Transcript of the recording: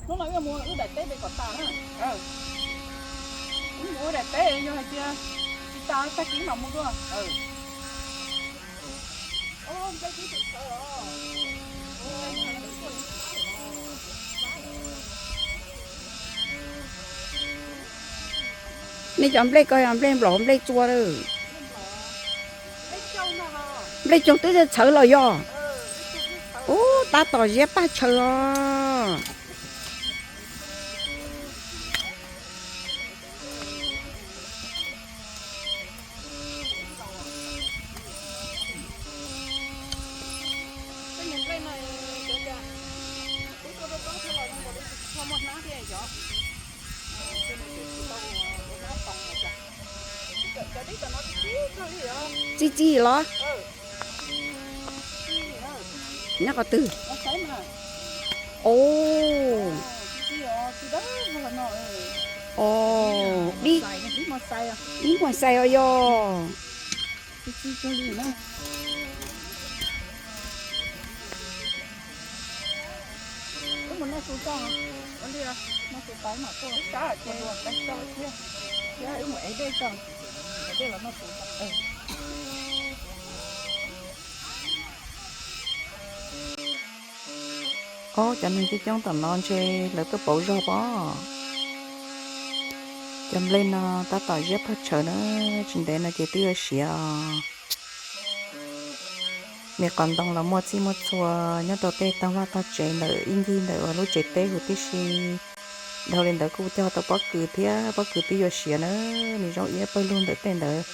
Hnub no wb mus wb daim teb pem kom tas na. Wb mus wb daim teb, yog hais tias tsis tas tag kis mam mus dua. Nej cov nplej ko yog nplej nplaum nplej txua lawm? Nplej coog twb txhawv los yog? Ub, tab tom ziab paj tshaws os. Txi txi los? Nyob qhov twg? Os, dib muag xais os yog. Ob, cov neeg coob coob tom no ntshe lawv tuaj pauv zog pob. Cov nplej no tab tom ziab paj tshaws na, tsis ntev no ces twb yuav siav os. Me qos ntoo los muaj txhij muaj txhua nyob rau tej tog vaj tog tsev ntawm ib ncig ntawm lub tsev teb huv tib si. Dhau li ntawd kuj cog tau pob kws thiab, pob kws twb yuav siav na, nws zoo ib pawg lug ntawm tej ntawd.